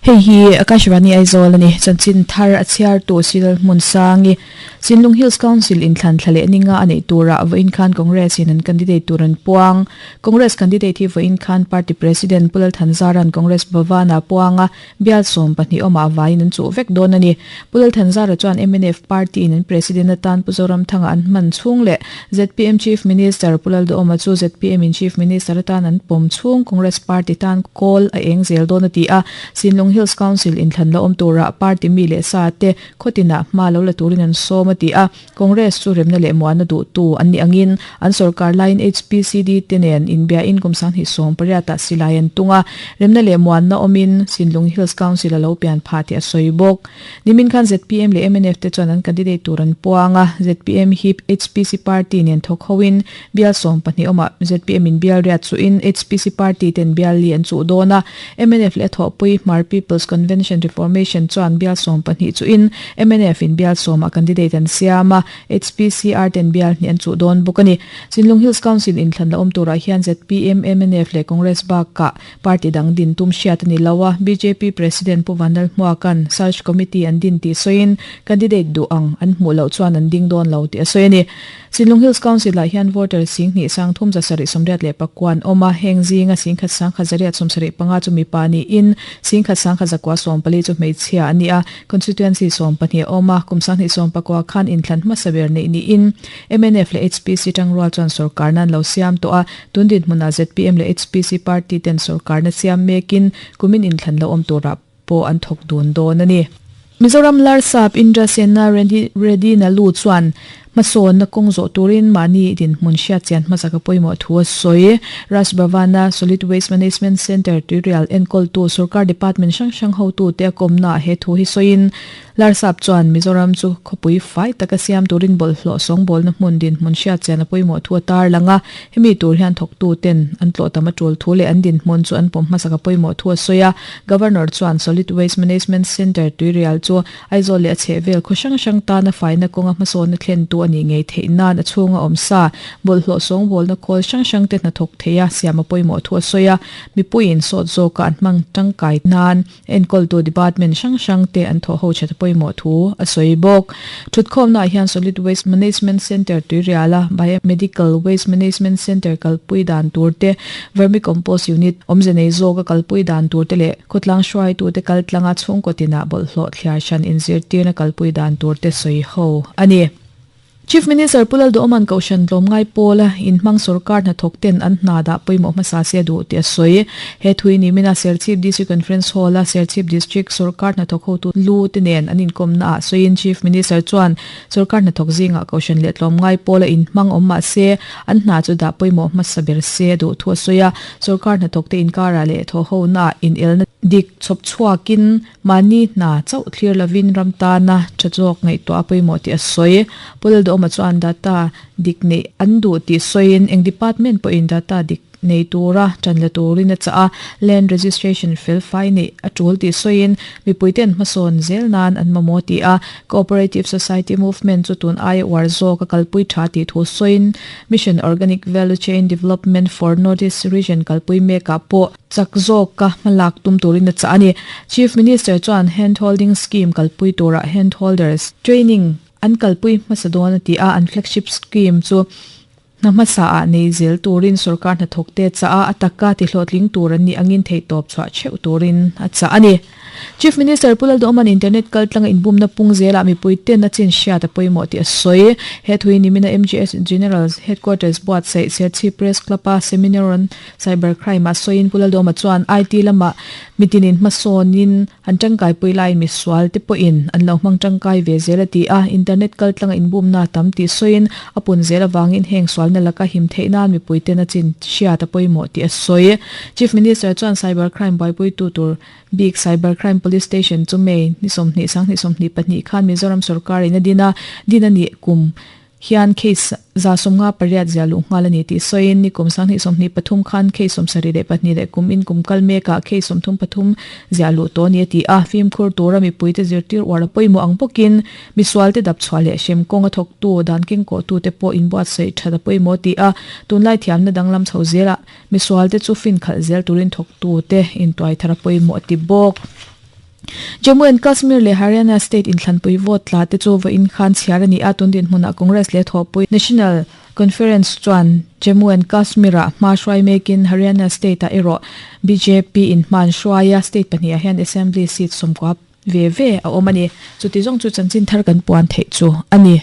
Hei hi Akashvani Aizawl a ni. Chanchin thar a chhiartu Silal Hmunsangi, Sinlung Hills Council inthlan thla leh ninga a neih turah vawiin khan Congress in an candidate tur an puang. Congress candidate hi vawiin khan party president Pu Lalthanzara'n Congress Bhavan-ah puang a, bial 12 awmah vaiin an chuh vek dawn a ni. Pu Lalthanzara chuan mnf party in an president atan Pu Zoramthanga an hman chhung leh zpm Chief Minister Pu Lalduhawma chu zpm in Chief Minister atan an pawm chhung Congress party tan kawl a eng zel dawn a ti a. Sinlung Hills Council inthlan la awm turah party mi leh sa te khawtinah hma lo la turin an sawm a ti a. Congress chu remna leh muanna duhtu an nih angin an sorkar laiin HPCD te nen inbiain kum 2018 ah silai an tung a, remna leh muanna awmin Sinlung Hills Council a lo pian phah tih a sawi bawk. Nimin khan zpm leh mnf te chuan an candidate tur an puang a, zpm hi HPC party nen thawk hoin bial 12 awmah zpm in bial riat chuhin HPC party ten bial li an chuh dawn a, mnf leh a thawhpui Hmar People's Convention Reformation chuan bial 12 chuhin mnf in bial sawmah candidate an siam a, HPCR ten bial hnih an chuh dawn bawk a ni. Chinlung Hills Council inthlan la awm turah hian zpm, mnf leh Congress bakah Party dang din tum hriat a ni lo a, bjp President Pu Vanlalhmuaka'n Search Committee an din tih sawiin candidate duh ang an hmuh loh chuan an ding dawn lo tih a sawi a ni. Sinlung Hills Council-ah hian voter 10,000 379 an awm a, heng zinga 10,175 chu mipa niin 10,194 chu hmeichhia an ni a, constituency 12 a awm a, kum 2019 khan inthlan hmasa ber neih niin mnf leh HPC tangrual chuan sorkarna an lo siam tawh a, Tun dinhmunah zpm leh HPC party ten sorkarna siam mekin kumin inthlan lo awm turah pawh an thawk dun dawn a ni. Mizoram Larsap Indra Sena Reddy Nalu chuan hmasawnna kawng zawh turin mahni dinhmun hriatchian hmasa ka pawimawh thu a sawi. Raj Bhavan-a Solid Waste Management Centre tuirial enkawltu sorkar department hrang hrang hotute a kawmnaah he thu hi sawiin Larsap chuan Mizoram chu khawpui fai taka siam turin bawlhhlawh sawngbawlna hmun dinhmun hriatchian a pawimawh thu a tarlang a, hemi tur hian thawktuten an tlawh tam a tul thu leh an dinhmun chu an pawm hmasak a pawimawh thu a sawi a. Governor chuan Solid Waste Management Centre tuirial chu Aizawl leh a chhehvel khaw hrang hrang tana faina kawnga hmasawnna thlentu a nih ngei theih nan a chhunga awm sa bawlhhlawh sawngbawlna khawl hrang hrangte hnathawk theia siam a pawimawh thu a sawi a, mipuiin sawt zawka an hmang tangkai nan Enkawltu department hrang hrang te an thawh ho that pawimawh thu a sawi bawk. Thutkhawmnaah hian Solid Waste Management Centre Tuiriala Biomedical Waste Management Centre kalpui dan tur te, Vermicompost Unit awmze nei zawka kalpui dan tur te leh khawtlang hruaitute kaltlanga chhungkaw tinah bawlhhlawh thliar hran inzirtirna kalpui dan tur te sawi ho a ni. Chief Minister Pu Lalduhawma'n Kohhran tlawmngai pawla inhmang sorkar hnathawk ten an hna dah pawimawh hmasa se a duh tih a sawi. He thui ni mina Serchhip DC Conference Hall-a Serchhip District sorkar hnathawk hotu lu te nen an inkawmna ah sawiin Chief Minister chuan sorkar hnathawk zingah Kohhran leh tlawmngai pawla inhmang awm mah se an hna chu dah pawimawh hmasa ber se a duh thu a sawi a. Sorkar hnathawk te inkarah leh thawhhonaah inelna dik chhawp chhuakin Mahni hna chauh thlir lovin ram tana tha zawk ngaihtuah a pawimawh tih a sawi. Pu Lalduhawma chuan data dik neih an duh tih sawiin eng department pawhin data dik nei tura tan la turin a chah a, land registration fel fai neih a tul tih sawiin mipuiten hmasawn zel nan an mamawh tih a, Cooperative Society Movement chu tun aia uar zawk a kalpui tha tih thu sawiin Mission Organic Value Chain Development for Northeast Region kalpui mekah pawh Chak zawka hmalak tum turin a chah a ni. Chief Minister chuan Hand Holding Scheme kalpui turah Hand Holders Training an kalpui hmasa dawn a ti a, an flagship scheme chu hna hmasa ah nei zel turin sorkar hnathawkte a chah a, a taka tihlawhtling tur an nih angin theihtawp chhuah theuh turin a chah a ni. Chief Minister Pu Lalduhawma'n internet kaltlanga inbumna pung zelah mipui ten a chin hriat a pawimawh tih a sawi. He thui nimina MGS General Headquarters buatsaih Serchhip Press Club-a seminar on Cyber crime-ah sawiin Pu Lalduhawma chuan IT lamah mitinin hmasawnin an tangkaipui laiin misual te pawhin an lo hmang tangkai ve zel a ti a, internet kaltlanga inbumna a tam tih sawiin a pun zel avangin heng sualna laka him theih nan mipuiten a chin hriat a pawimawh tih a sawi. Chief Minister chuan cyber crime buaipuitu tur bik Cyber Crime Police Station chu May ni 20 sanghnih 22 khan Mizoram sorkarin a din a, din a nih kum hian case 58 ziah luh nghal a ni tih sawiin nikum 2023 khan case 72 leh kum in kum kal mekah case 33 ziah luh tawh a ni a ti a. Fimkhur tura mipuite zirtir uar a pawimawh ang bawkin misualte dap chhuah leh hrem kawnga thawktu dan kengkawhtute pawh inbuatsaih that a pawimawh a ti a. Tunlai thiamna danglam chho zelah misualte chu fin khalh zel turin thawktute intuai thar a pawimawh a ti bawk. Jammu and Kashmir leh Haryana state inthlanpui vote tla te chu vawiin khan chhiar a ni a, tun dinhmunah Congress leh thawhpui National Conference chuan Jammu and Kashmir-ah hma hruai mekin Haryana state-ah erawh bjp in hma an hruai a, state pahnihah hian Assembly seat 90 ve ve a awm a ni. Chuti zawng chu chanchin thar kan puan theih chu a ni.